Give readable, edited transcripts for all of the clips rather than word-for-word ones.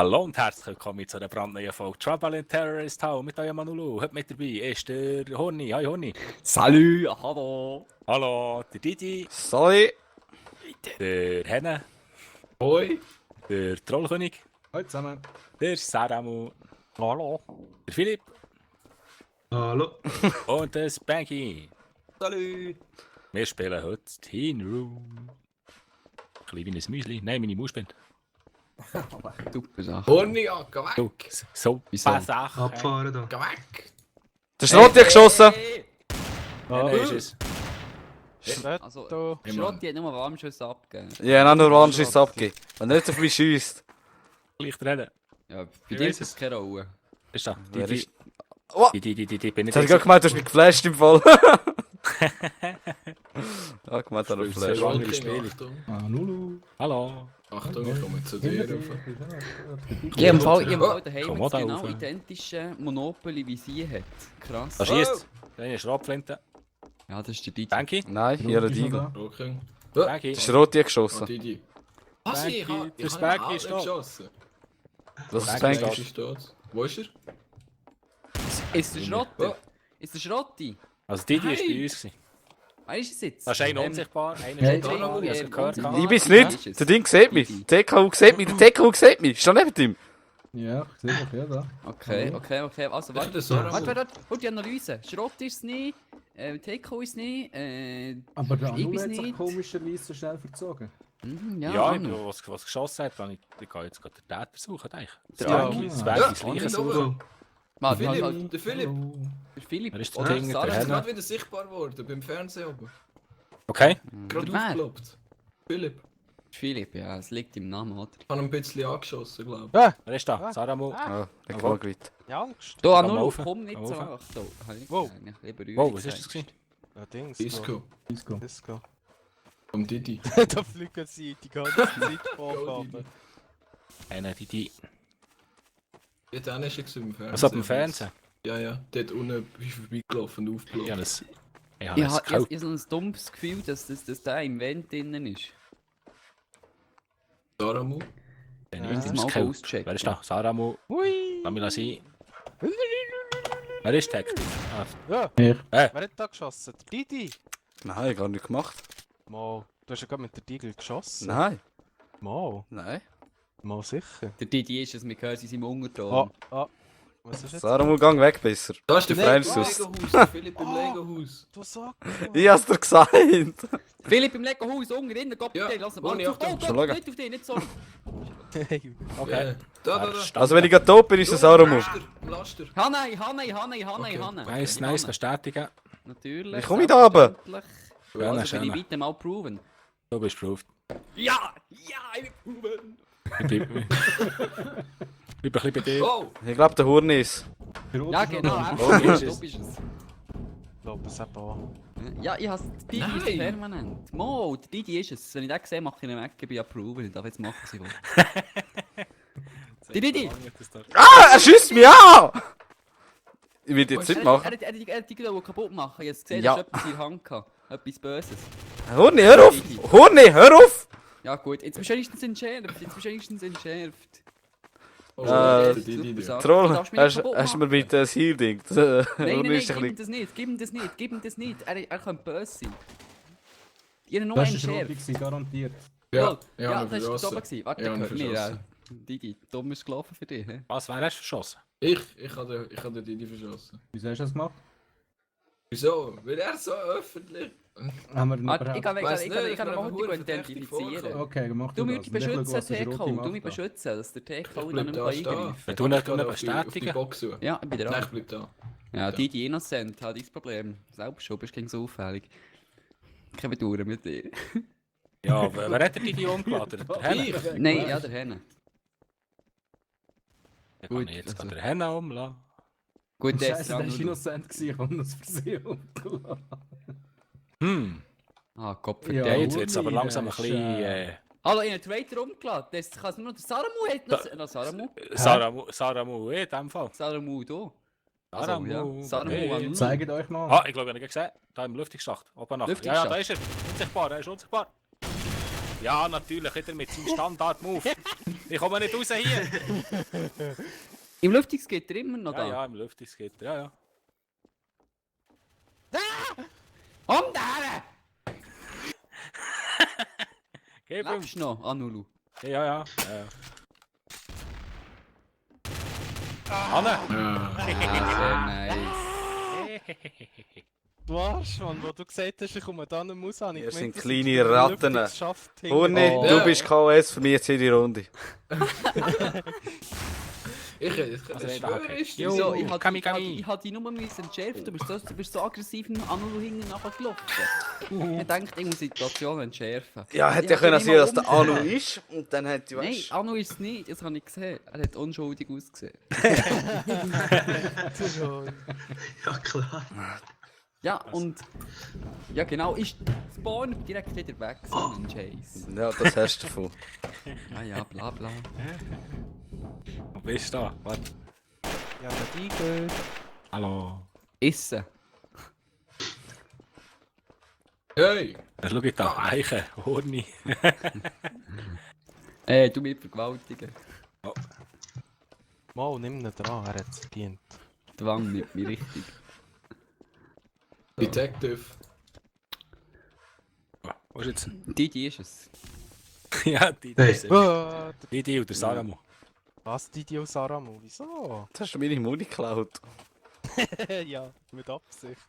Hallo und herzlich willkommen zu einer brandneuen Folge Trouble in Terrorist Town mit eurem Manulu. Heute mit dabei ist der Horni. Hi Horni. Salut, hallo. Hallo, der Didi. Sorry. Der Henne. Hoi. Der Trollkönig. Hallo zusammen. Der Saramu. Hallo. Der Philipp. Hallo. Und der Spanky. Salut. Wir spielen heute Teen Room. Ein bisschen wie ein Müsli. Nein, meine Maus spinnt. Super Sache. Horni, ja, geh weg. So, so Wieso? Sachen. Abfahren da. Geh weg. Der Schrott hat geschossen. Nein, ist es. Also, Schrotti hat nur Warmschüsse abgegeben. Ja, dann nur Warnschuss abgeben. Wenn er nicht auf mich schießt. Leicht reden. Ja, Ich bei dir weiss ist es keine Rolle. Ist da? Wer Die, ist- Oh, die bin jetzt hab ich gerade gemeint, du hast mich geflasht im Fall. Ja, gemeint, er hat Spielst geflasht. du andere Spiele? Ah, Nulu. Hallo. Achtung, ich komme zu dir rauf. Ich habe im Fall daheim Komm, das da genau rauf. identische Monopoly wie sie hat. Krass. Da schießt. Dann ist Schrotflinte. Ja, das ist der DJ. Danke. Nein, hier ein Igel. Okay. Danke. Der Schrott hat Ah, geschossen. Didi. Was? Ich Spanky, habe der einen Spanky Adler ist da. geschossen. Das ist Danke, Spanky. Spanky steht. Wo ist er? Ist der Schrotti? Oh. Ist der Schrotti? Also Didi war Nein. bei uns. Wer ist es jetzt? Das ist ein unsichtbar, einer Hey, ist unsichtbar, ich habe es gehört. unsichtbar. Ich bin's Ja. nicht. Der Ding sieht mich. Der TKU sieht mich. Der TKU sieht mich. Ist da neben ihm. Ja, ich sehe doch, ja, da. Okay. Also, Ist warte. das Sarah? Warte. Die Analyse. Schrott ist es nicht. TK ist es nicht. Aber der Ich Anu bin's hat sich nicht. komischerweise so schnell verzogen. Ja, Anu. was geschossen hat, ich gehe jetzt gerade den Täter suchen, denke ich. Der Ja. Spanky, das Ja, Spanky, das Horni Leichen da suchen. oben. Warte, Philipp, warte. der Philipp. Der Philipp. Wer ist Oder der Ding? Sarah. Der Er ist Henne. gerade wieder sichtbar geworden, beim Fernsehen oben. Okay. Gerade Wer? aufgekloppt. Philipp. Philipp, ja, es liegt im Namen, oder? Ich habe ihn ein bisschen angeschossen, glaube ich. Wer ist da? Saramu. Ah, der Quag weit. Ja, Angst. Du, Komm Anu, rauf, komm nicht komm so rauf. einfach. So, habe ich Wow. gesagt, lieber Wow, was ist das gewesen? Ja, Dings. Disco. Disco. Disco. Vom Didi. Da fliegen sie die ganze Zeit vor. Einer, Didi. Dort hinten ist er gewesen im Fernsehen. Was ab dem Fernsehen? Ja. Dort unten bin ich vorbeigelaufen und Ich habe aufgelaufen. ein... Ich habe so ein dummes Gefühl, dass der im Vent drinnen ist. Saramu. Dann Ja. ist Das es mal gekillt. auschecken. Wer ist da? Saramu. Hui! Lass mich sein. Wer ist Detective? Ja, Ich. wer hat da geschossen? Der Didi? Nein, ich hab gar nicht gemacht. Mal, du hast ja gerade mit der Diegel geschossen. Nein. Mal, Nein. mal sicher. Der Didi ist es, wir hören sie in seinem Unterton. Was ist jetzt? Sarah, gang weg besser. Da ist der Nein, Philipp im sus. Lego-Haus. Der Philipp im Lego-Haus. Du sagst Ich hab's dir gesagt. Philipp im Lego-Haus, unten drin, Gott, Ja, lass ihn. ohne Achtung. Schon schauen. Nicht auf dich, nicht so. Hey, Okay. Ja. Da. Also wenn ich gerade tot bin, ist es Saramu. Laster. Hanne. Okay. Nice, bestätigen. Natürlich. Wie komme ich da runter? selbstverständlich. Ja, Also will ich schön. weiter mal proven. Du bist proved. Ja, ich bin proven. Ich bleib ein bisschen bei dir. Oh! Ich glaube, der Horn ist. Ja, genau, Oh, du ist es. bist es. ich glaube es eben auch. Ja, ich hasse Didi ist Nein. permanent. Mo, der Didi ist es. Wenn ich den sehe, mache ich ihn weg, ich bin ja proven. Ich darf jetzt machen, was ich will. Die Didi! Ah, er schießt mich an! Ich will jetzt nicht machen. Er hat die Glau kaputt machen. Ich habe gesehen, Ja. dass etwas in der Hand hatte. Etwas Böses. Horni, hör auf! Horni, hör auf! Ja gut, jetzt bist du wenigstens entschärft. Oh, Äh, der Super Didi. Sache. Troll, Du darfst mich nicht hast kaputt du mir machen. bitte ein Heal-Ding? Nein, Horni ist ein gib ihm bisschen... das nicht, gib ihm das nicht. Er könnte böse sein. Ich habe nur Das einen war Schärf. Schrotti, garantiert. Ja, Ja, ich das war habe oben gewesen. Warte, Ja, der gehört ich mir. verschossen. Didi, dumm ist gelaufen für dich. He? Was, wer hast du verschossen? Ich habe den Didi verschossen. Wieso hast du das gemacht? Wieso? Weil er so öffentlich... Haben wir ihn Warte, ich überhaupt... kann Weiss ich nicht, kann aber noch verdammt heute verdächtig identifizieren. Okay, gemacht. Du das. musst Und ich schaue, beschützen, was der TK. Schrotti Du macht musst da. beschützen, dass der TK Ich dann bleib nicht da stehen. eingreifen Wenn du nicht Ich gehe bestätigen. auf die Box suchen. Ja, ich bin Nein, dran. ich bleib da. Ja, Didi innocent, hat dein Problem. Selbst schon, bist gegen so auffällig. Keine Bedauern mit dir. Ja, wer hat dir die umgeladen? Der Henne? Nein, ja, der Henne. Dann kann ich jetzt gerade den Henne umlassen. Gut, der ist Scheiße, der dran. war innocent, ich habe das Versehen umgelassen. Ah, Kopf Ja, Ja, ja, jetzt wird es aber Uli, langsam ein das ist, bisschen... Hallo, ich habe den Traitor umgeladen. Das kann es nur der Saramu hat noch. Saramu, in dem Fall. Saramu da. Saramu, ja. Saramu okay. an- Zeigt euch mal. Ah, ich glaube, ich habe ihn gesehen. Da im Luftigsschacht. Oben nach. Ja, Lüftungsschacht. da ist er. Unsichtbar, er ist unsichtbar. Ja, natürlich, wieder mit seinem Standard-Move. Ich komme nicht raus hier. Im Lüftungsgitter immer noch Ja, da. ja, im Lüftungsgitter, ja, ja. Um da! Gib ihm. Lebst du noch, Anulu? Ja, ja, ja. Anne! Ja. Sehr nice. Du Arsch, Mann, wo du gesagt hast, ich komme da nicht raus, habe ich Ihr gemeint, sind das kleine ist ein Ratten. Lüftungsschaft hinten. Huni, Oh. du bist KS, für mich jetzt in die Runde. Ich Also, schwöre, okay. ist Jo. das So, so. ich Kami, hatte Kami. dich nur entschärft, du bist so aggressiv im Anulu hinten nachgelaufen. Ich dachte, ich muss die Situation entschärfen. Ja, hätte Ich ja können hab sehen, dass der nicht mal Anu ist. Und dann hätte ich, Nein, weißt Anu ist es nicht, das habe ich gesehen. Er hat unschuldig ausgesehen. Ja, klar. Ja, und... Ja genau, ist Spawn direkt wieder weg, so ein Chase. ja, das hast du davon. Ja, ja, bla bla. Wo bist du da? Warte. Ja, der Igel. Hallo. Essen. Hey! Dann schau ich da. Eiche, Horni. Du mit vergewaltigen. Mal, nimm ihn dran, er hat es verdient. Zwang mit mir richtig. Detective. Wo ist jetzt? Die ist es. Ja, die Hey. ist Was? die und der Saramo. Was, Didio Saramo? Wieso? Das hast du meine Muni geklaut. Ja, mit Absicht.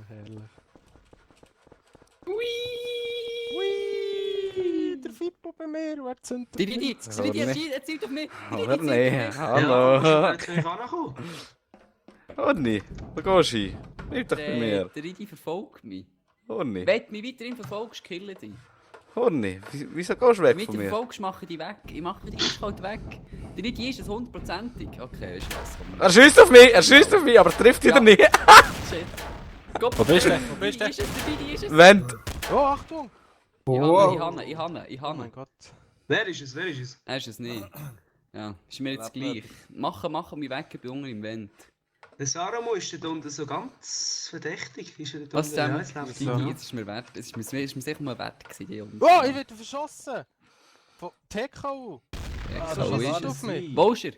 Herrlich. Ui, der Fippo bei mir, wer zündet Die mich? erzählt auf mich. Aber nein, Ja, hallo. jetzt bin ich angekommen. Horni, wo gehst du hin? Bleib doch bei mir. Der Ridi verfolgt mich. Horni, Wenn du mich weiterhin verfolgst, killen dich. Horni, wieso gehst du weg Wenn du von mich mir? verfolgst, mache ich dich weg. Ich mache dich halt weg. Der Ridi ist es 100%ig. Okay, ist was. Er schießt auf mich, aber trifft wieder Ja. nicht. Shit. Gott, Wo bist du? der Wo bist du? Ridi ist es, der Ridi ist es. Wenn. Oh, Achtung! Ich Oh habe. mein Gott. Wer ist es? Wer ist es? Er ist es nicht. Ja, ist mir jetzt gleich. Machen mich weg, ich bin unten im Vent. Der Saramo ist da unten so ganz verdächtig. Ist er da Was unten? Ja, denn? jetzt läuft Die, so. jetzt ist mir wert. Es ist mir sicher mal wert gewesen, die unten. Oh, ich werde verschossen! Von TKU! Ja, das so ist ist nicht es. auf mich. Wo ist er?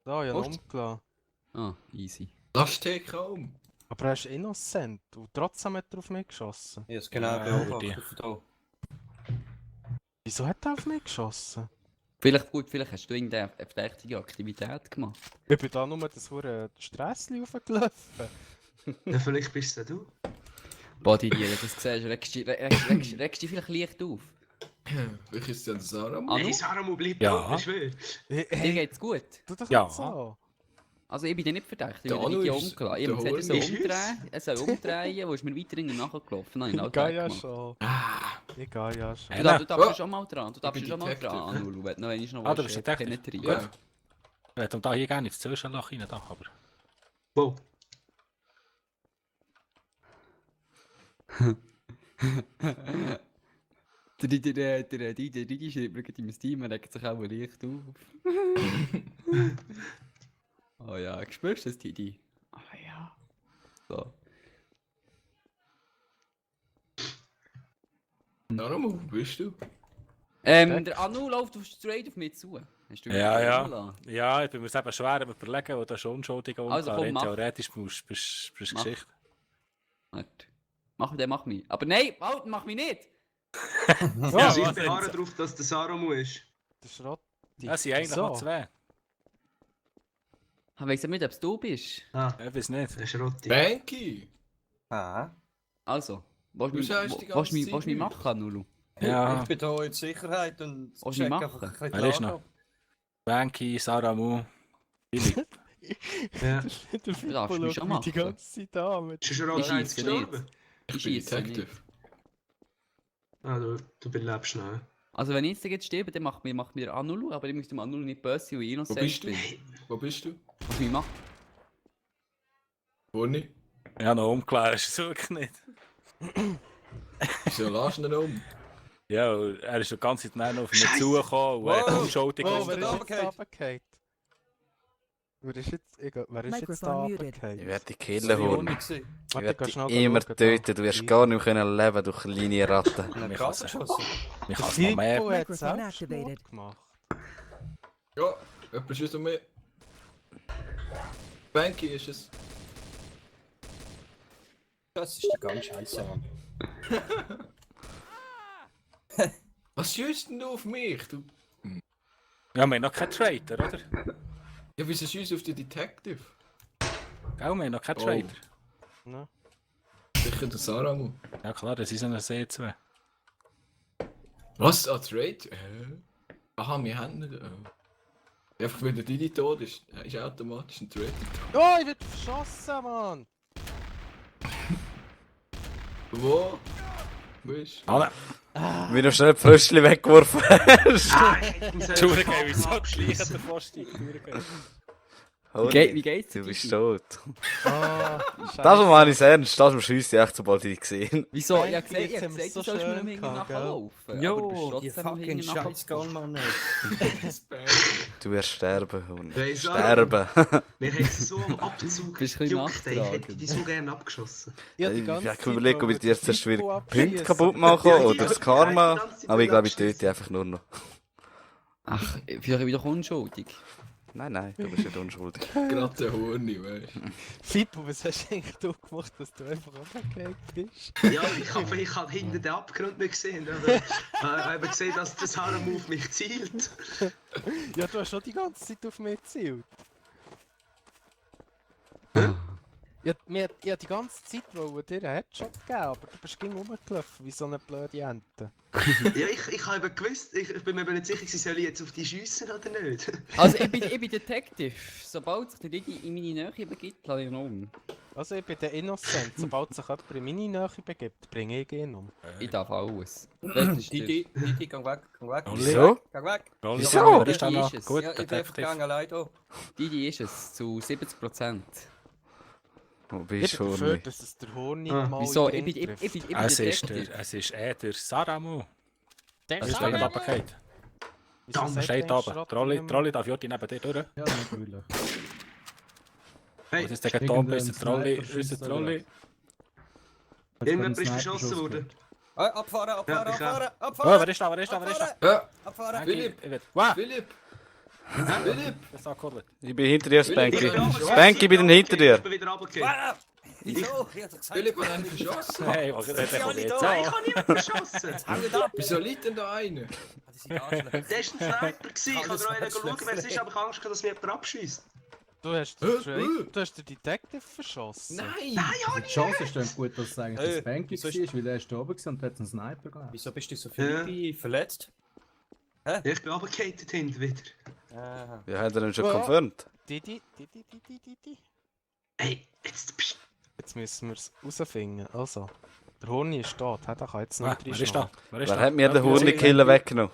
Da, ich habe Wo ihn ist- umgelassen. Ah, easy. Lass dich kaum. Aber er ist innocent und trotzdem hat er auf mich geschossen. Ich habe es genau Ja, beobachtet. Da. Wieso hat er auf mich geschossen? Vielleicht hast du irgendeine verdächtige Aktivität gemacht. Ich bin da nur das hure Strässli raufgelaufen. Ja, vielleicht bist es ja du. Body, wenn du das siehst, regst dich vielleicht leicht auf. Welches ist denn der Sarah? Anu? Nein, Saramo bleibt Ja. da, ich schwöre. Dir geht's gut. Tu doch Ja. nicht so. Also ich bin dir nicht verdächtig, ich Der bin Anu dir ist- umgelaufen. Ich der habe gesagt, Horn ist er soll umdrehen, wo ist mir weiterhin nachgelaufen. Nein, Ich gehe ja schon. Ich gehe ja schon. Du darfst ja schon mal dran, du darfst bin ja schon mal Detective, dran, hä? Anulu, wenn du noch einmal noch Ah, du willst, bist Detective. penetrieren. Ja. Ich hätte da hier gerne ins Zwischenloch rein, da, aber... Wo? Der Didi schreibt mir gerade im Steam, er regt sich auch leicht auf. Oh ja, spürst du das, Didi? Ah ja. So. Sarah, wo bist du? Der Anu läuft straight auf mich zu. Hast du Ja, ihn ja. zugelassen? Ja, ich bin mir es eben schwer am überlegen, wo das schon unschuldig und Also, komm, mach. theoretisch bist du Mach. Geschichte. Warte. Mach mich. Aber nein, halt, mach mich nicht! Also was ich denn? beharre darauf, dass der Saramo ist. Der Schrott. Das sind eigentlich noch zwei. Ich weiss nicht, ob es du bist. Ah, Ich weiß nicht. der Schrotti. Banky! Ah. Also, willst Du sagst die ganze du Zeit mich machen, Nulu? Ja, Ich bin hier in Sicherheit und Was check machen? einfach ein bisschen Wer ist die Lage noch? ab. Banky, Saramu, Philipp. Ja. Der Fippo darfst mich schaut schon mich die machen. ganze Zeit an. Ist der Schrotti Ich jetzt scheisse gestorben? Ich Ich bin scheisse nicht. Detective. Ah, du belebst noch. Ja. Also wenn ich jetzt sterbe, dann macht mir Anulu, aber ich möchte dem Anulu nicht böse sein, weil ich Wo innocent bist du? bin. Wo bist du? Was mich macht? Horni? Ja, noch umklären ist es wirklich nicht. Wieso lässt du ihn um? Ja, er ist die ganze Zeit noch auf mich Scheiße. zugekommen und hat Wow. unschuldig Oh, Wo wer ist ist der jetzt da runtergefallen? Wer ist jetzt da Microphone muted. Ich runtergefallen? werde die Das Kille war holen. Horni gewesen. Ich Warte, werde geh schnell dich immer schauen, töten, du wirst gar nicht mehr leben, du kleine Ratte. Einen Ich Gas hasse. geschossen. Ich kann es noch mehr. Filippo hat Microphone Selbstmord activated. gemacht. Ja, jemand schießt um mich. Banky ist es. Das ist der ganz scheiße, Mann. Was schießt denn du auf mich? Du... Ja, wir haben noch keinen Trader, oder? Ja, wieso schießt du auf den Detective? Gell, wir haben noch keinen Oh. Trader. Ne? Sicher der Saramu. Ja klar, das ist ein C2. Was? Ah, Trade? Aha, wir haben nicht. Einfach wenn der Didi tot ist, ist automatisch ein Trade. Oh, ich werde verschossen, Mann! Wo? Wo ist? Ah, nein. Wie du schnell die Fröschchen weggeworfen hast. Entschuldigung, wieso schleichen der Vorstieg? Wie geht's dir? Du bist tot. Ah, Das meine ich ernst, das schiesse ich echt, sobald ich dich gesehen. Wieso? Ich Banky, hab gesagt, jetzt haben wir es du so sollst mir schön nicht gehabt, nachlaufen. Jo, die fucking Scheißgoal, Mann. Du wirst sterben, Hund. Weiss auch. Sterben. Wir haben sie so am Abzug Bist du ein bisschen gejuckt, ey. Ich hätte nachtragend. die so gerne abgeschossen. Ich hab die Ich ganze habe Zeit überlegt, ob ich dir jetzt wollte zuerst wieder Filippo Punkte abschießen. kaputt machen Ja, oder das Karma. die ganze Zeit Aber ich glaube, ich abschießen. töte einfach nur noch. Ach, vielleicht wieder unschuldig. Nein, du bist nicht unschuldig. Gerade der Horni, weißt du. Filippo, was hast du eigentlich du gemacht, dass du einfach runtergefallen bist? Ja, ich hab hinter den Abgrund nicht gesehen. Aber ich habe gesehen, dass der Saramu auf mich zielt. Ja, du hast schon die ganze Zeit auf mich gezielt. Ja, ich hab die ganze Zeit wollte dir einen Headshot geben, aber du bist gegen rumgelaufen wie so eine blöde Ente. Ja, ich habe eben gewusst, ich bin mir aber nicht sicher, soll ich jetzt auf die schiessen oder nicht. Also, ich bin Detective. Sobald sich der Digi in meine Nähe begibt, lade ich ihn um. Also ich bin der Innocent, sobald sich jemand in meine Nähe begibt, bringe ich ihn um. Ich darf alles. Das ist Didi, geh weg, geh weg. Wieso? Geh weg. Wieso? Ist dann noch Ist es. gut, Ja, ich bin einfach Detective. gegangen, allein hier. Digi ist es, zu 70%. Wo Ich bist bin du, dafür, Horni? dass es der Honig Ah. mal Wieso? in Ich den bin Ring trifft. Es ist der Saramu. Der Das ist Sarah- wegen runtergefallen. Wieso Dann sagt Steht der oben. Schrott Trolli, nicht mehr? Trolli darf Jordi neben dir durch. Ja, natürlich. Hey, Was ist der Tom? Irgendein Unser Trolli, Sniper unser schießt Trolli. irgendjemand ist verschossen worden. Abfahren, Ja, abfahren, ich abfahren, Oh, abfahren. wer ist da, wer ist da, wer ist da? Ja, Abfahren. Philipp. Wow, Philipp! Philipp! das ist angekurbelt. Ich bin hinter dir, Spanky. Ich bin Spanky, ich bin hinter Ich dir. bin wieder runtergefallen. Wieso? Ich hab doch gesagt. Philipp hat einen verschossen. Hey, was ist der von alle jetzt da. Nein, ich an? habe niemanden verschossen. Hau ab. Wieso liegt denn da einer? Das sind Arschlöcher. Der war ein Sniper. Ich Alles habe gerade Arschlöcher. schauen, wer es ist, aber ich habe Angst, dass mir jemand abschießt. Du hast den du hast den Detective verschossen. Nein! Also die Chance ist dann gut, dass es eigentlich das Banky wieso war, weil er ist da oben war und hat einen Sniper gelassen. Wieso bist du so Philippi verletzt? Ja, ich bin runtergefallen hinten wieder. Aha. Ja, hat er ihn schon Ja. confirmed? Didi. Hey, jetzt bist Jetzt müssen wir es herausfinden. Also, der Honig ist da, der kann jetzt Ah, nicht wer ist da? Wer ist Wer da? hat mir den Ja, Hornikiller weggenommen?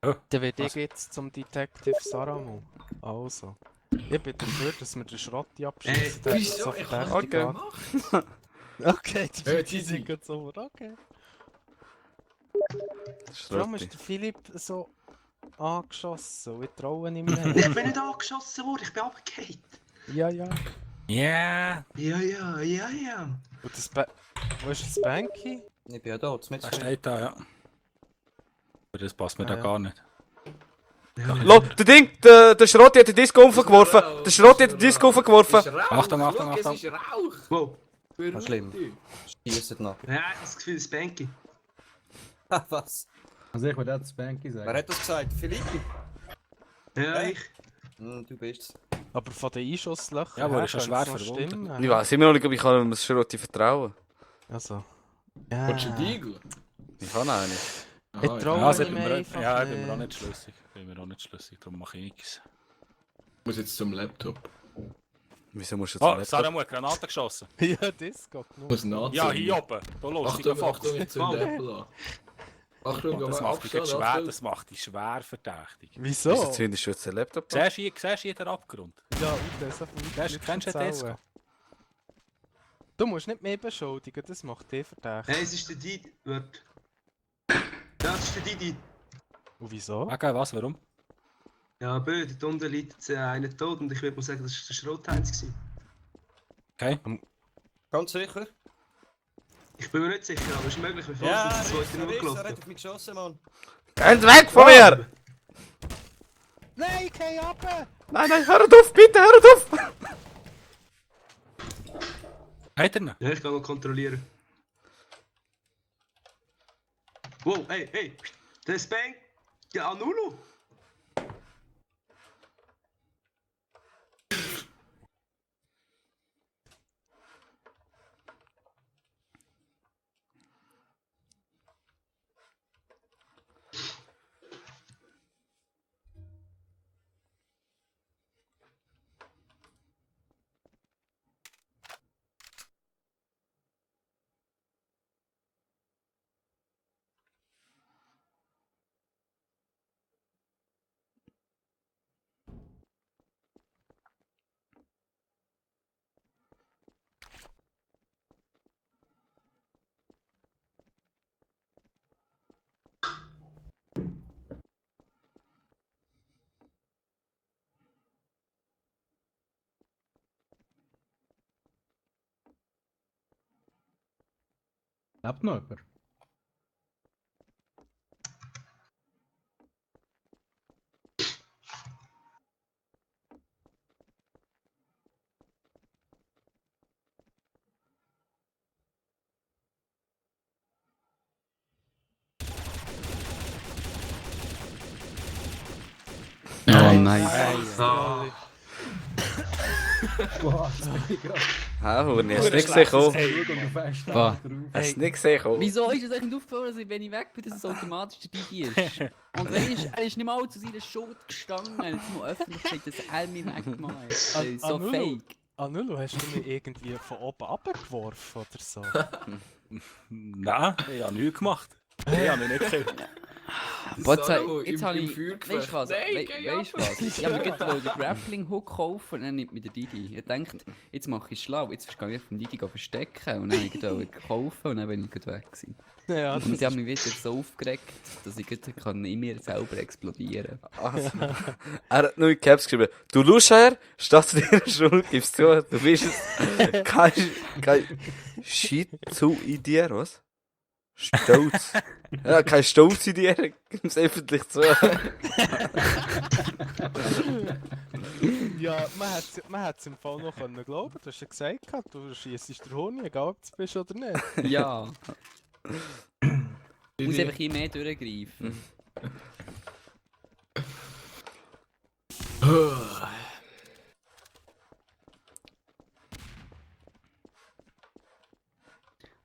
Dann werde ich jetzt zum Detective Saramu. Also. Ich bin dafür, dass wir den Schrott abschießen. Der ist so Wieso? Ich verdächtig hab nicht an. gemacht. Okay, die Hey, die Didi. sind gerade so. Okay. Warum Schrotti. ist der Philipp so angeschossen? Ich traue ihm mehr. Ich bin nicht angeschossen worden, ich bin runtergefallen. Ja. Ja, Ja. Und das wo ist das Banky? Ich bin ja da, mit er steht da, ja. Aber das passt mir da Ja. gar nicht. Lo, der Ding, der Schrotti hat den Disco umgeworfen. Der Schrotti hat den Disco umgeworfen. Achtung, Achtung, Schau, Achtung. es ist Rauch! Wow. Ah, schlimm. Schießt noch. Ja, ich habe das Gefühl, das Banky. Ha, was? Also ich würde auch das Banky sagen. Wer hat das gesagt? Philippi? Ja, Hey. ich. Du bist's. Aber von den Einschusslöchern Ja, aber er her ist ja könnte es schwer noch verwundet. stimmen. Ich weiß immer noch nicht, ob ich dem Schrotti vertrauen Also. Willst du einen Igel? Ich kann auch nicht. Ich Aha, traue Ja, also, ihm bin mir, einfach ja, ich bin mir auch nicht. nicht schlüssig. Bin mir auch nicht schlüssig, darum mache ich nichts. Ich muss jetzt zum Laptop. Wieso musst du Oh, jetzt Sarah hat Granaten geschossen. Ja, das geht Ich nur. muss nachziehen. Ja, hier oben. Da los, ich Achtung, Fox. Achtung, jetzt zum Oh. Apple an. Achtung, Das geh macht dich jetzt Abstand, schwer, Achtung. das macht dich schwer verdächtig. Wieso? Wieso zündest du jetzt den Laptop an? Siehst du hier den Abgrund? Ja, und das auf dem Kennst du den Disco? Du musst nicht mehr beschuldigen, das macht dich verdächtig. Hey, es ist der Didi. Warte. Ja, das ist der Didi. Und wieso? Okay, was, warum? Ja, bö, dort unten liegt einer tot und ich würde mal sagen, das war der Schrottheinz. Okay. Ganz sicher? Ich bin mir nicht sicher, aber es ist möglich, bevor Ja, das er zweite Mal ist, er gelaufen. hat auf mich geschossen, Mann. Geht weg von mir! Nein, geh ab! Nein, nein, hört auf, bitte, hört auf! Hat er noch? Ja, ich kann noch kontrollieren. Wow, hey, der Spank, der Anulu. Lebt noch jemand? Oh nein. Ah, Boah, das bin ich gerade. Ah, Hurni, hast du nicht gesehen? Schau und du fängst Bah. drauf. Hast du nicht gesehen? Wieso ist es eigentlich nicht aufgefallen, dass wenn ich weg bin, dass es automatisch der Digi ist? Und er ist nicht mal zu seiner Schuld gestanden, er hat jetzt mal öffentlich gesagt, dass er mich weggemacht hat. Das ist so Anulu. fake. Anulu, hast du mich irgendwie von oben abgeworfen oder so? Nein, ich habe nichts gemacht. Ich habe mich nicht gekillt. Aber Saro, jetzt im- habe im ich. Feuergefecht. Weißt du was? Nein, geh ab. Weißt du was? Ich habe mir gerade den Grappling Hook kaufen und dann nicht mit der Didi. Ich dachte, jetzt mache ich schlau, jetzt gehe ich vom Didi verstecken und dann habe ich ihn gekauft und dann bin ich gerade weg gewesen. Ja, Und die haben mich wieder so aufgeregt, dass ich gerade in mir selber explodieren Also, er hat nur in Caps geschrieben. Du Luscher, statt dir Schuld gibst zu, du bist es. Kein Shit zu in dir, was? Stolz. Ja, kein Stolz in dir, gib's öffentlich zu. ja, man hätte es im Fall noch können glauben. Du hast ja gesagt, du schießt der Honig, egal ob du bist oder nicht. Ja. Ich muss einfach hier mehr durchgreifen.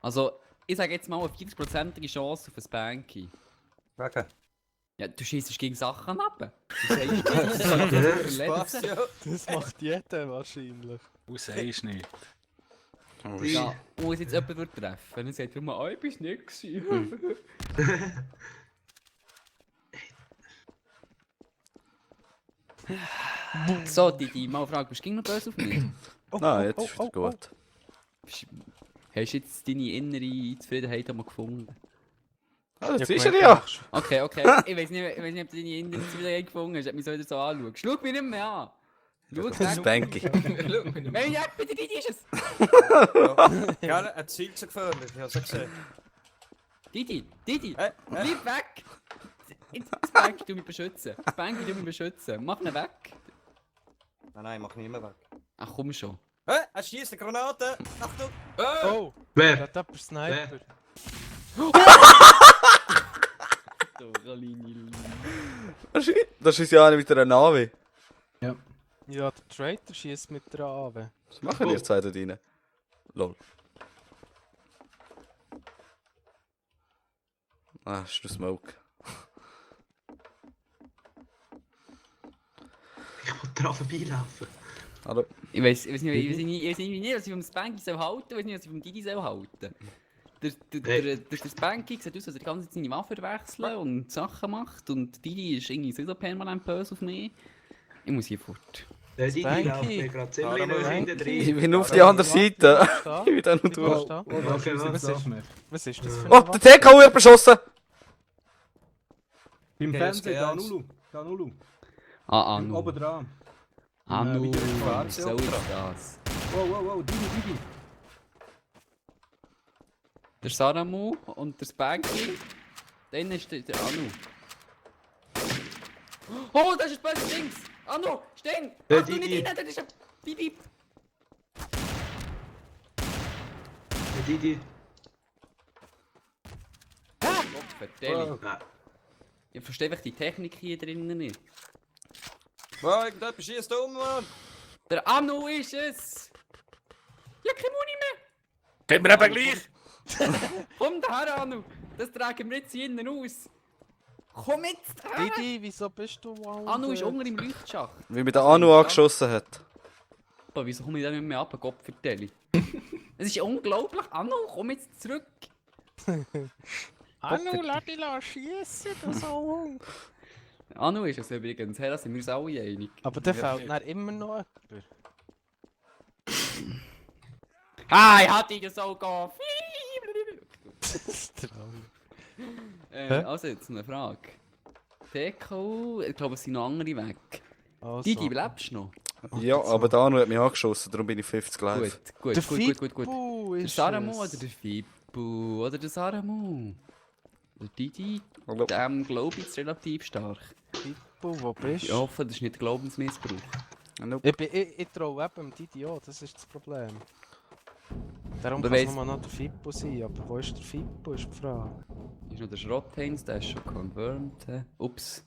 Also, ich sage jetzt mal eine 40%ige Chance auf ein Spanky. Wegen. Ja, du schießt gegen Sachen ab. Du sagst, das kann dich Spaß, verletzen. ja. Das macht jeder wahrscheinlich. Du sagst nicht. Ja, muss jetzt jemand treffen. Dann sagt er immer, ich bin's nicht gewesen. So, Didi, mal fragen, bist du noch böse auf mich? Nein, jetzt ist wieder gut. Hast du jetzt deine innere Zufriedenheit einmal gefunden? Ah, das ist er ja. Okay. Ich weiß nicht, ob du deine innere Zufriedenheit gefunden hast. Ich hab mich so wieder so anschauen. Schau mich nicht mehr an. Schau Das ist Banky. Wenn ich weg bin, der Didi ist es. Gell, er zielt sich gefährlich, ich hab's ja gesehen. Didi, bleib Hä? weg. Das Banky du mich beschützen. Das Banky du mich beschützen. Mach ihn weg. Nein, mach nicht mehr weg. Ach komm schon. Hä? Er schießt eine Granate! Achtung! Oh, wer? da hat jemand Sniper. Das ist ja einer mit einer Navi. Ja, der Traitor schießt mit der AW. Was machen ihr zwei da rein? Lol. Ah, ist der Smoke. Ich wollte daran vorbeilaufen. Hallo. Ich weiß nicht, was ich vom Spanky soll halten, ich weiß nicht, was ich vom Didi soll halten. Der Spanky sieht aus, als er die ganze Zeit seine Waffe wechseln und Sachen macht und Didi ist irgendwie so permanent böse auf mich. Ich muss hier fort. Der Digi Spanky. läuft mir gerade ziemlich Ja, nah hinten Ich drin. bin auf die andere Seite. Da? Ich bin da noch Was durch. ist da? Oh, da Okay, schießt was jetzt ist- auf mich. Was ist das für Oh, eine der TK wird beschossen! Beim Okay, Fernsehen, das da geht Nulu. Da Nulu. Ah, Anu. Oben dran. Anu, mit dem was soll jetzt das? Wow, Didi. Der Saramu und der Spanky. Dann ist der Anu. Oh, das ist ein böses Dings! Anu, stehen! Der Ach, du nicht Didi. rein, das ist ein Bibi! Der Didi. Vertell. Ja. Ich verstehe einfach die Technik hier drinnen nicht. Wow, irgendetwas schießt um, Mann! Der Anu ist es! Ja, keine Muni mehr! Geht mir eben gleich! Komm daher, Anu! Das tragen wir jetzt hier innen aus! Komm jetzt her! Didi, wieso bist du wow? Anu ist unten im Leuchtschacht. Wie mich der Anu angeschossen hat. Aber wieso komme ich da nicht mehr ab, Gott vertelle? Es ist unglaublich! Anu, komm jetzt zurück! Anu, lass dich schiessen, du Sau. Anu ist es übrigens, hey, da sind wir uns alle einig. Aber der fehlt dann immer noch jemand. Ah, ich hatte ihn so gehen! Also jetzt eine Frage. TKU, ich glaube es sind noch andere weg. Also. Didi, lebst du noch? Ja, aber der Anu hat mich angeschossen, darum bin ich 50 live. Gut, Der gut. Der Fippo ist Saramu es. oder der Fippo oder der Saramu? Der Didi, Hallo. dem glaube ich ist relativ stark. Fippo, wo bist Ich du? hoffe, das ist nicht Glaubensmissbrauch. Nope. Ich traue eben dem Didi an, das ist das Problem. Darum Aber kann es weiss- nur noch der Fippo sein, aber wo ist der Fippo, ist die Frage. Ist noch der Schrottheinz, der ist schon confirmed. Ups.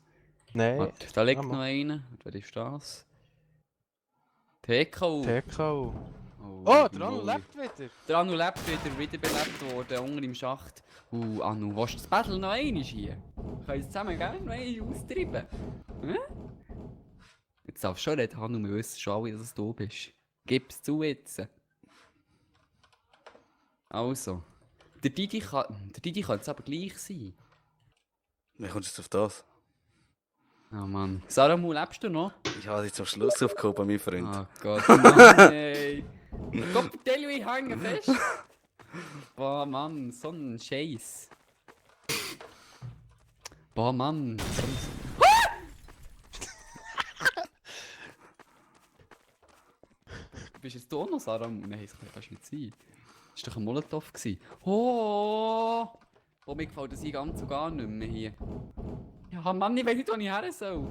Nein, Warte, da liegt Ja, noch einer. Wer ist das? TKU. TKO. Oh, Oh, der Anu Lol. lebt wieder. Der Anu lebt wieder, wiederbelebt worden, unten im Schacht. Anu, willst du das Battle noch einmal hier? Können wir zusammen gerne noch einmal austreiben? Hm? Jetzt darfst du schon reden, Anu, wir wissen schon alle, dass du bist. Gib's zu jetzt. Also. Der Didi kann es aber gleich sein. Wie kommst du jetzt auf das? Oh Mann. Saramu, lebst du noch? Ich habe dich zum Schluss aufgehoben, mein Freund. Oh Gott, nein. Gott, vertell, ich hänge fest. Boah, Mann, so ein Scheiß. Boah, Mann, so ein... Bist jetzt du auch noch, Saramu? Nein, das kann fast nicht sein. Das war doch ein Molotow. Oh! Oh, mir gefällt das hier ganz und gar nicht mehr hier. Ja, Mann, ich weiß nicht, wo ich her soll.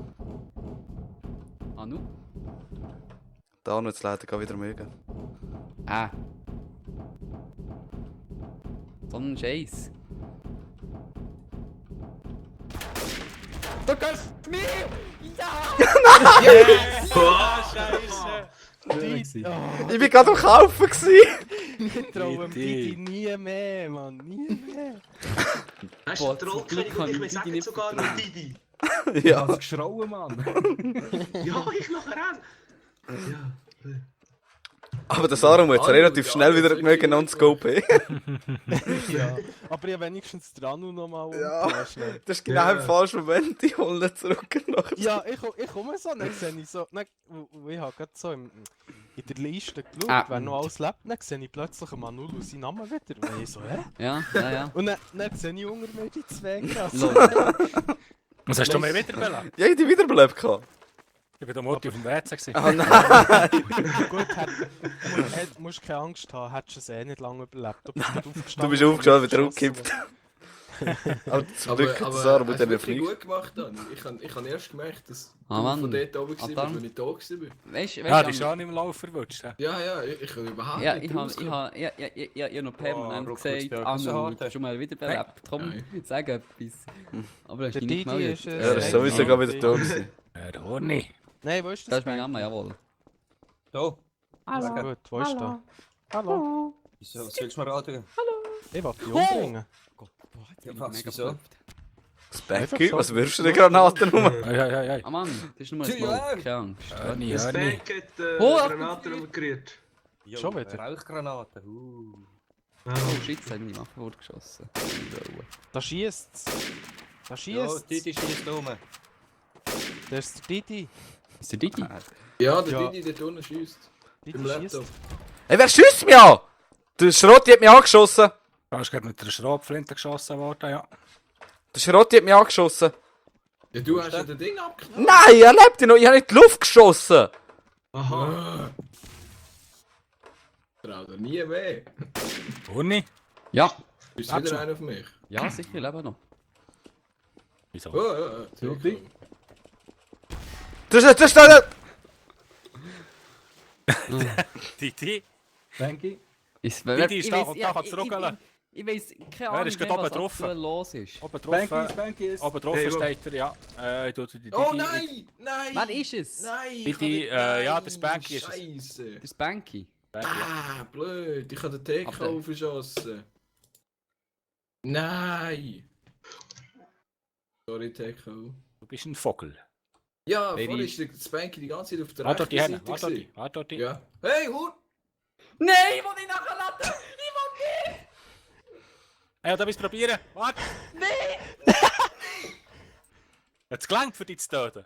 Anu? Der Anu jetzt leider gar wieder mögen. So ein Scheiß. Du kannst mir! Ja! Didi. Oh, Ich bin gerade am Kaufen gewesen. ich traue dem Didi nie mehr, Mann. Nie mehr. Hast Boah, du zum Trollkönig Glück kann und ich ich mir Didi sagen nicht sogar noch vertrauen. Didi. Ja. Hast geschrauen, Mann. Ja, ich nachher an. Ja. Aber der Sarum hat Anu, relativ der schnell Anu wieder hat mögen wirklich non-scope. Ja. Aber ich habe wenigstens den Anu noch mal Ja. umgelassen. Das ist genau im falschen Moment, ich hole ihn zurück. Ja, ich komme so, dann sehe ich so, ich habe gerade so in der Liste geschaut, Ah. wer noch alles lebt, dann sehe ich plötzlich einen Manulu seinen Namen wieder. Und ich so, hä? Ja. Und dann sehe ich unter mir die zwei krass. Lol. Was hast du mir wiederbelebt? Ja, ich die wiederbelebt gehabt. Ich bin der Mutti auf dem WC gewesen. Oh nein! Gut, du musst keine Angst haben, hättest du es eh nicht lange überlebt. Du bist nicht aufgestanden. Du bist aufgestanden, wieder verschossen umgekippt. Aber zum Aber, Glück hat der Sarum hast mit du den wirklich Flieg. gut gemacht, Dani. Ich habe erst gemerkt, dass Ah, du Mann. von dort oben Ah, warst, dann. wenn ich da war. Weißt du, Ja, die ist schon im Lauf verwutscht. Ja, ich kann überhaupt ja, nicht ich habe rauskommen. noch permanent Ruckelsberg, gesagt, hast du Anu, hart? schon mal wiederbelebt. Komm, sag etwas. Aber hast Der du nicht Didi gemeldet? ist... Ja, das ist sowieso gar wieder tot gewesen. Der Horni. Nein, wo ist Das das? ist mein Name, jawohl. Da. Hallo. Gut, wo ist der? Hallo. Wieso? Was willst du mir raten? Ich will die umbringen. Gott, boah, jetzt Ja, bin ich was, mega wieso? verliebt. Specky, was wirfst du denn Granaten um? Ei. Ah Mann, das ist nur ein Ja. Smoke, keine Angst. Horni, Das Horni. Bank hat Oh, Granaten umgerührt. Jo, Schon wieder? Rauchgranaten. Oh shit, jetzt hat meine Waffe vorgeschossen. Da schießt's. Da Ja, schießt's. Didi schießt um. Das ist der Didi. Ist der Didi? Ja, der Ja. Didi dort unten schiesst. Didi Im schießt. Laptop. Hey, wer schießt mich an? Der Schrotti hat mich angeschossen. Du bist gerade mit der Schrotflinte geschossen worden, ja. Der Schrotti hat mich angeschossen. Ja, du hast ja das Ding abgeknallt. Nein, er lebt ja noch. Ich habe nicht in die Luft geschossen. Aha. Trau dir nie weh. Horni? Ja. Ist Lebst wieder du einer auf mich? Ja, sicher, leben noch. Wieso? Tilti? Das ist da! Titi? Spanky? Didi ist da und da kann zurückgehen. Ich weiss keine Wer Ahnung, ist gerade mehr, oben was drauf? aktuell los ist. Oben Spanky, drauf, Spanky ist... oben drauf Hey, steht er, ja. Die Oh Didi- nein! Nein! Wer ist es? Nein! Didi, ich kann nicht- ja, nein, der Spanky ist es. Scheisse! Der Spanky. Ah, blöd! Ich habe den Aber- TK verschossen. Nein! Sorry, TK. Du bist ein Vogel. Ja, Baby. vorhin ist der Spanky die ganze Zeit auf der Warte dort die rechten Hände, Seite. warte dort gewesen. die, warte dort die. Ja. Hey, Hund! Nein, ich will nicht nachladen! Ich will nicht! Ja, da bist du probieren. Warte! Nein! Hat es gelangt für dich zu töten?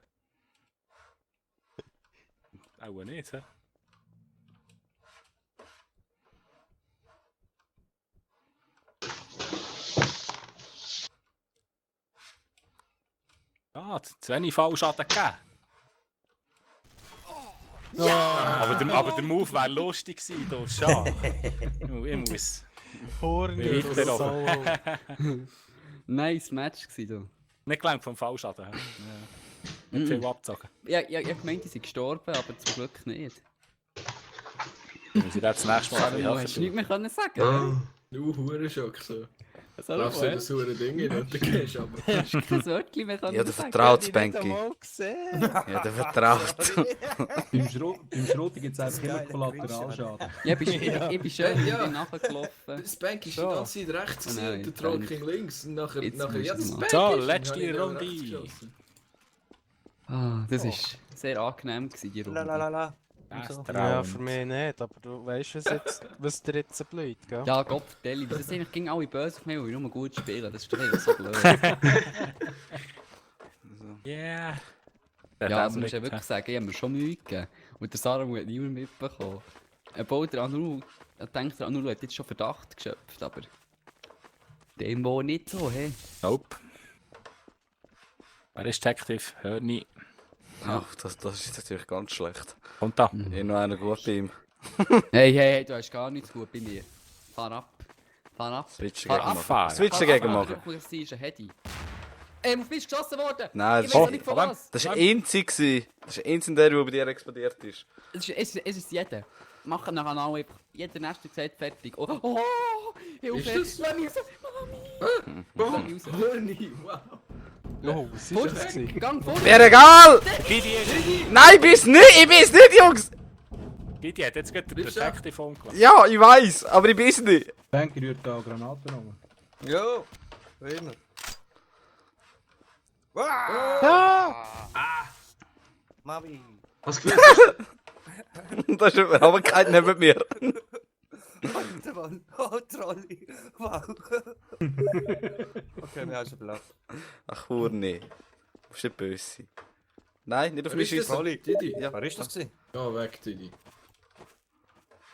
Auch nicht, hä? Ah, zu wenig Fallschaden gegeben. Aber der Move wäre lustig gewesen, da schade. Ich muss. Horny, Weiter du oben. Sau. Nice Match gewesen, Nicht gelangt vom Fallschaden. hä? Ja. Nicht viel abgezogen. du. Ja, ich meinte, sie sind gestorben, aber zum Glück nicht. Muss ich das nächste Mal Du helfen? hättest nichts mehr können sagen. Ah, Du Hurenschock so. Salomo, Lass dir das hure Ding in und du gehst aber. Du hast kein Wörtchen mehr können Ja, der sagen. vertraut Ich hab die nicht Spanky. einmal gesehen. Ja, der vertraut. Beim Schroten gibt es einfach immer Kollateralschaden. Ja, ich bin schön Ja. nachgelaufen. Der Spanky ist die So. ganze Zeit rechts Oh gewesen nein, und der Trolling links. Und nachher, Jetzt nachher muss ja, ich der es Spanky So, ist, und letzte dann habe ich ihn Runde. rechts geschossen. Ah, das ist sehr angenehm gewesen, die Runde. Lalalala. Ja, für mich nicht, aber du weißt, was dir jetzt blüht, gell? Ja, Gott, Deli, das sind eigentlich gegen alle böse auf mich, weil ich nur gut spielen. Das ist doch einfach so blöd. Yeah. Ja, also musst ja wirklich sagen, ich habe mir schon Mühe gegeben. Und der Sarah hat niemand mitbekommen. Obwohl der Anuru, denkt der Anuru hat jetzt schon Verdacht geschöpft, aber dem wohl nicht so, hey. Nope. Wer ist Detective? Hör nie. Ach, das ist natürlich ganz schlecht. Kommt da. Ich noch einer gut bei ihm. Hey, du hast gar nichts gut bei mir. Fahr ab. Fahr ab. Switch Fahr dagegen ab. machen. Fahren. Switch dagegen machen. Sie ist ein Hedy. Auf mich ist geschossen worden! Nein, Ich das weiß ist, nicht von von wem? was! das ist einzig gewesen. Das ist einzig der, der bei dir explodiert ist. Es ist jeder. Machen nachher alle einfach. Jeder Nächste gesagt fertig. Oh, Hilfe! Ist das? Lass mich raus! Lass mich raus! Horny, wow. Oh, was ist das gewesen? Gang vor! Mir egal! Nein, ich bin's nicht, Jungs! Gidi hat jetzt gerade den Bist du? Detective umgelassen. Ja, ich weiß, aber ich bin's nicht. Spanky rührt da Granaten um. Jo. Immer. Mami. was gewusst? Da ist aber keiner neben mir. Alter Mann. Oh, Trolli. Wow. Okay, wir haben schon belacht. Ach, Hurni. Du musst nicht böse sein. Nein, nicht auf Wer mich ist das? schießen. Didi. Ja. Wer ist das gewesen? Geh weg, Didi.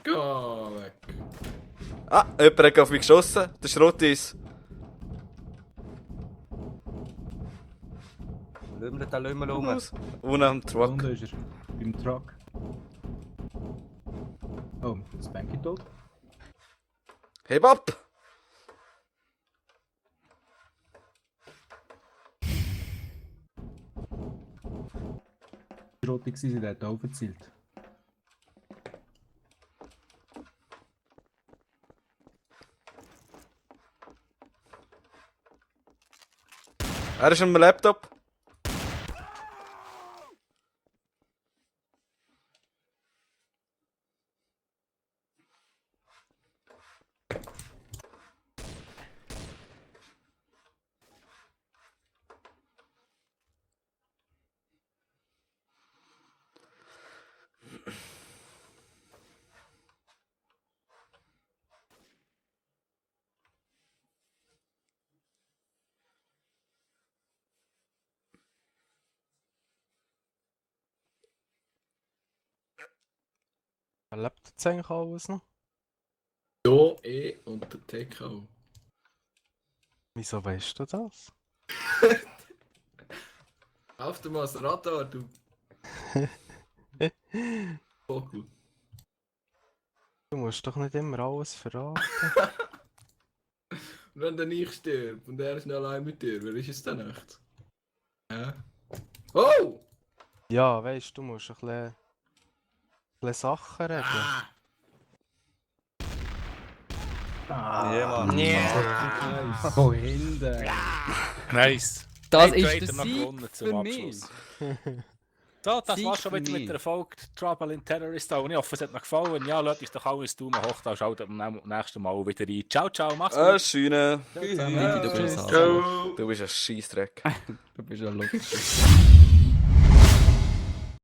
Geh weg. Ah, jemand hat auf mich geschossen. Der Schrott ist. Lümmelt da Lümmel rum. Unten am Truck. Unten ist er. Beim Truck. Oh, Spanky tot. Heb ab! Schroten gewesen, der hat aufgezielt. Er ist am Laptop. Lebt jetzt eigentlich alles noch? Ja, und der TK. Wieso weißt du das? Auf dem Radar, du. Vogel. Du musst doch nicht immer alles verraten. wenn der nicht stirbt und er ist nicht allein mit dir, wer ist es dann nicht? Ja. Oh! Ja, weißt du, musst ein bisschen Sachen regeln. Ja, Mann. Oh, hinten. Nice. Das Hey, ist Trader der noch Sieg gewonnen zum für mich. Abschluss. So, das Sieg war's schon für wieder mich. mit der Folge Trouble in Terrorist Town. Ich hoffe, es hat euch gefallen. Ja, lasst uns doch alles Daumen hoch, dann schaltet am nächsten Mal wieder rein. Ciao, ciao, mach's gut. Schöne. Vicky, du bist Ciao! Du bist ein Scheissdreck. Du bist ein Luxus.